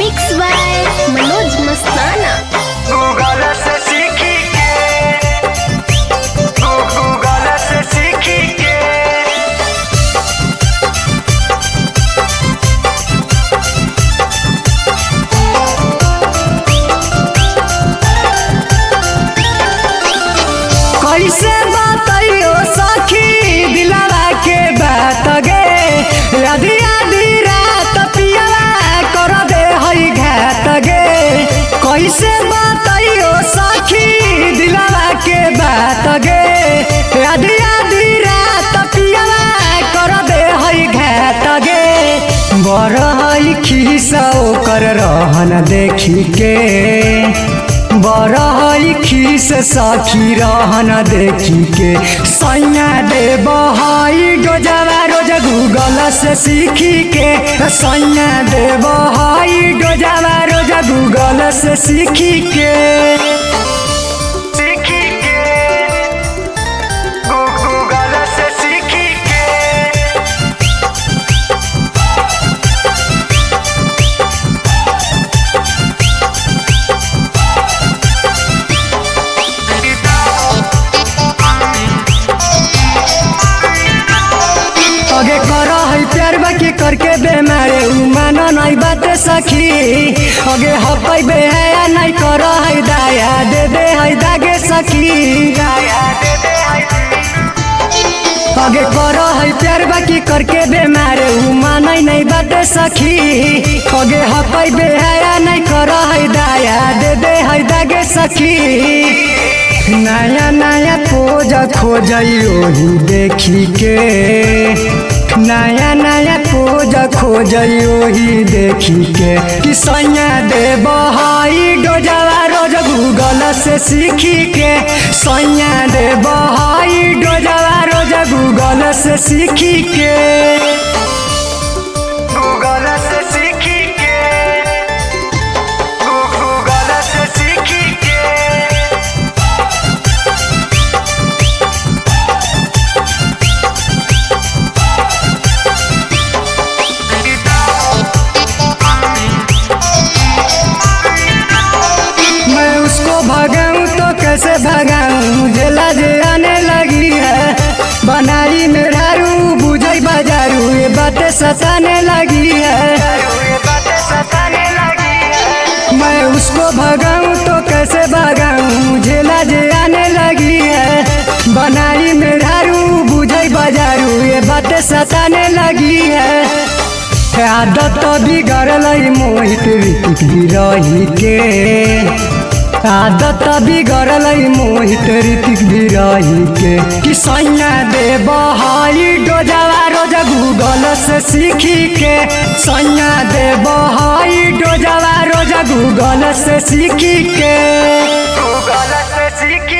Mix by Manoj Mastana. Google से सीखी के, गूगल से सीखी के। कैसे बतैयो सखी दिलवा के बात गे, आधी आधी रात पियला कर दे हई घात गे। कैसे बतैयो सखी दिलवा के बात गे, आधी आधी रात पियला कर दे हई घात गे। बरहई खीसा ओकर रहन देखी के, बरहई खीस सखी रहन देखी के। सैया दे बहाई डोजवा रोज गूगल से सीखी के, सैया दे बहाई डोजवा रोज गूगल से सीखी के। सीखी के, गूगल से सीखी के। अगे कर है प्यार बाकी करके बेमारे उ मानो नहीं बात सखी। अगे हपै बेहया नहीं कर है दाया दे दे है दागे सखी। अगे कर है प्यार बाकी करके बेमारे उ मानै नहीं बात सखी। अगे हपै बेहया नहीं कर है दाया दे दे है दागे सखी। नया नया पोज खोजई ओही देखी के, नया नया पोज खोजई ओही देखी के। कि सैया दे बहाई डोजवा रोज गूगल से सीखी के, सैया दे बहाई डोजवा रोज गूगल से सीखी के। गूगल से सीखी के, गूगल से सीखी के। मैं उसको भगाऊं तो कैसे भगाऊं, मुझे लाज आने लगी है। बनाई मेरा बुझई बाजारू ये बातें सताने लगी है। ये बातें सताने लगी है। मैं उसको भगाऊं तो कैसे भगाऊं, मुझे लाज आने लगी है। बनाई मेरा बुझई बाजारू ये बातें सताने लगी है। आदत बिगड़ल मोहित ऋतिक भी रही के, आदत बिगड़ल मोहित ऋतिक भी रही के। कि सैया दे बहाई डोजवा रोज गूगल से सीखी के, सैया दे बहाई डोजवा रोज गूगल से सीखी के। गूगल से सीखी।